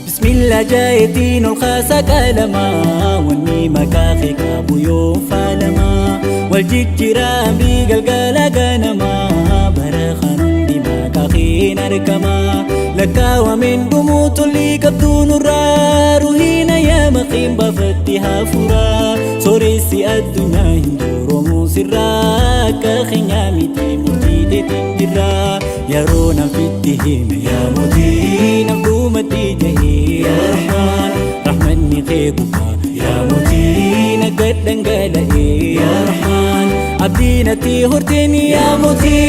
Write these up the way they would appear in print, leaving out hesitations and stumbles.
Bismillah jaayetiin ol kaasa qalamaa wanni maqaa kee qabu yoo faalamaa wal jijjiiraa amrii galgala ganamaa bara kan hundi maqaa keen argamaa lakkaawameen dhumuu tolli qabduu nurraa ruhiina yaa maqiin baafatti hafuuraa sooressi addunyaa hin duroomuu sirraa akka keenyaa miti murtii teetiin jirraa yeroo nafitti hime yaa mootii naf dhumatti jahee yaa rahmaan rahmanni kee gubbaa yaa mootii nagad dhangala'ee yaa rahmaan abdii natti horteen yaa mootii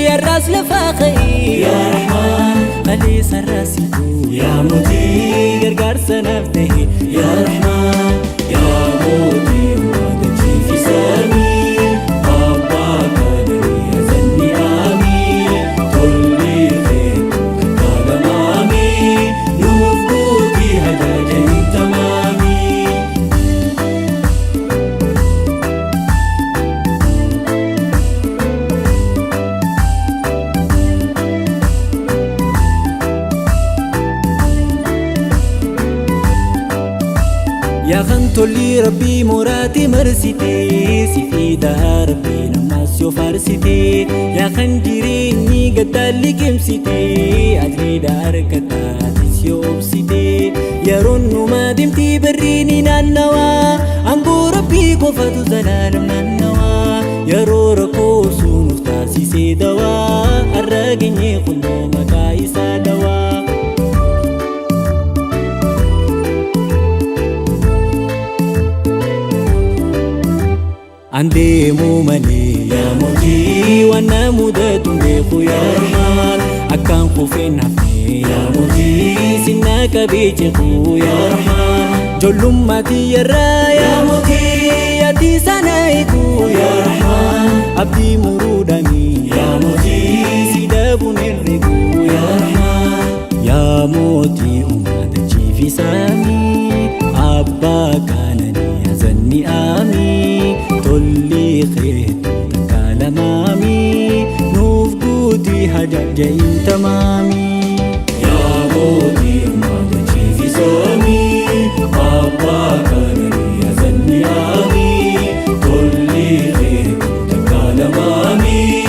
yarraas lafaa ka'ee yaa rahmaan kaleessa raasituu yaa mootii gargaarsa naaf ta'e yaa rahmaan yaa mootii waaqa jiifisamii abbaa kananii azanni aamii tolli kee kakaalamaamii nuuf guutii hajaaja hin tamaamii. Yaa kan tolli rabbii mooraati marsite si fiidaa rabbii namaas yoo faarsite yaa kan jireenyi gaddaan liqimsite ajriidha harkataatis yoo obsite yeroon numaa deemti barri ni naannawaa aangoo rabbii qofatu zalaalam naannawaa yeroo rakkoo sunuuf taasisee dawaa har'a geenyee kunnoo maqaa isaa dawaa. Andeemuu malee yaa mootii waan na mudatu beeku yaa Rahmaan akkaan kufeen hafne yaa mootii sinna qabee ceeku yaa Rahmaan ijoollummaati yarraa yaa mootii ati sana eegu yaa Rahmaan abdii muruudhaani yaa mootii si dhabuun herregu yaa Rahmaan yaa mootii uummata chiifisamii abbaa kananii hazanni aamii tolli keetu takka lamaamii nuuf guutii hajaaja hin tamaamii. Yaa mootii uummata chiifisamii abbaa kananii hazanni aamii tolli keetu takka lamaamii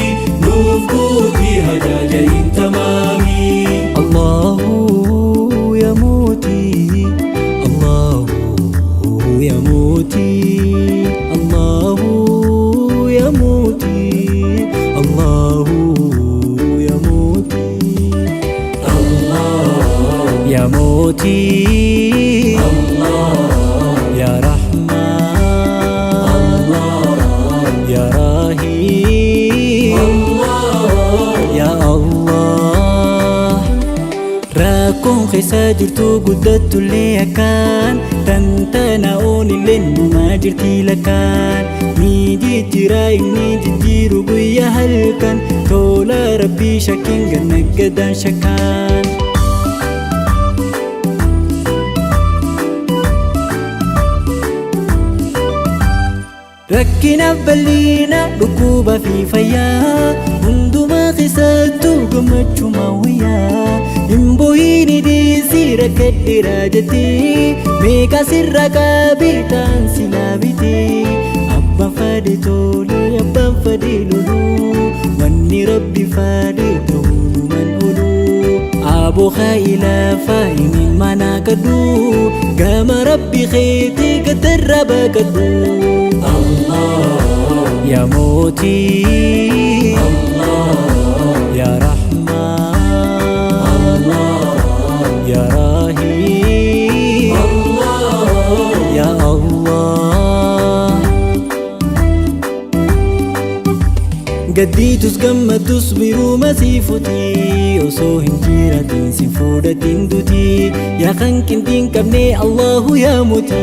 nuuf guutii hajaaja hin tamaamii. Allahu ya mootii Allahu ya mootii Allahu ya mootii Allahu ya mootii Allah ya mootii Allah ya Rahman Allah ya Rahim Allah ya Allah Rakkoon keessa jirtu guddattullee akkaan tantana oonillee numaa jirti lakkaan ni jijjiira inni jijjiiru guyyaa halkan tola rabbii shakkiin ganna gaddaan shakkaan. Rakkina bal'ina dhukkuba fi fayyaa hundumaa keessattuu gammachuma wayyaa hin boo'in dhiisii rakkadheera jettee meeqa sirra qabii ta'an silaa bitee abbaan fadhe tolee abbaan fadhe loluu wanni rabbi fadhe ta'uu numan ooluu aboo kaa'ilaa inni mana kadhu gama rabbi keetii gatarra baqadhu. Allah ya mootii Allah ya Rahmaan Allah ya Rahim Allah ya Allah. Gaddiitus gammadus biruma sii futi, osoo hin jiraatin sin fuudhatin duti. Yaa kan qinxiin qabne Allahu yaa muti,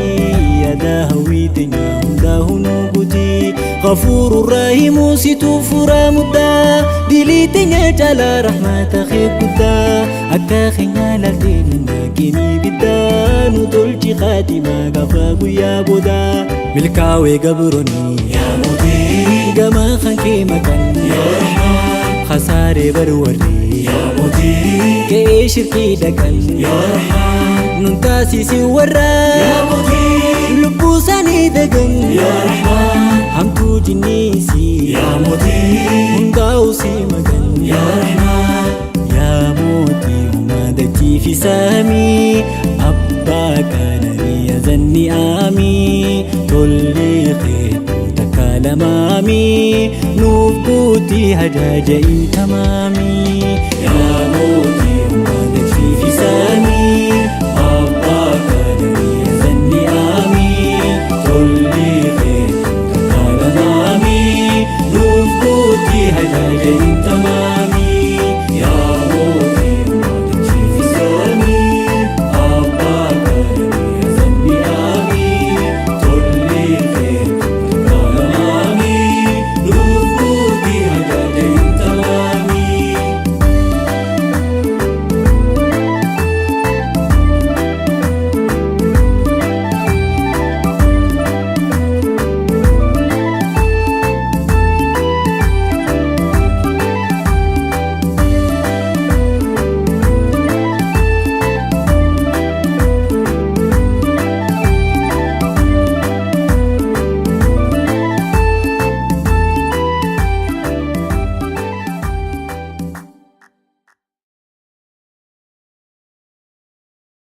yaadaa hawwii teenya hundaa hunuu guti. Ghafuuru Rahimu situ furaa muddaa, dilii teenya caalaa rahmata kee guddaa. Akka keenya laaltee nun dhaqinii biddaa, nu tolchi khaatimaa gaafa guyyaa boodaa. Milkaawee gabroonni Yaa mootii gama kan kee maqan, Yaa Rahmaan khasaaree barwarri Yaa mootii qe'ee shirkii dhaqan. Yaa Rahmaan Nun taasisi warra Yaa mootii lubbuu isaanii dagan. Yaa Rahmaan Hamtuu jinniisi Yaa mootii hundaa'u si magan. Yaa Rahmaan Yaa mootii uumaa dachii fi samii, abbaa qananii yazanni aamii, tolli keetu takka lamaamii, nuuf guutii hajaaja tamaamii.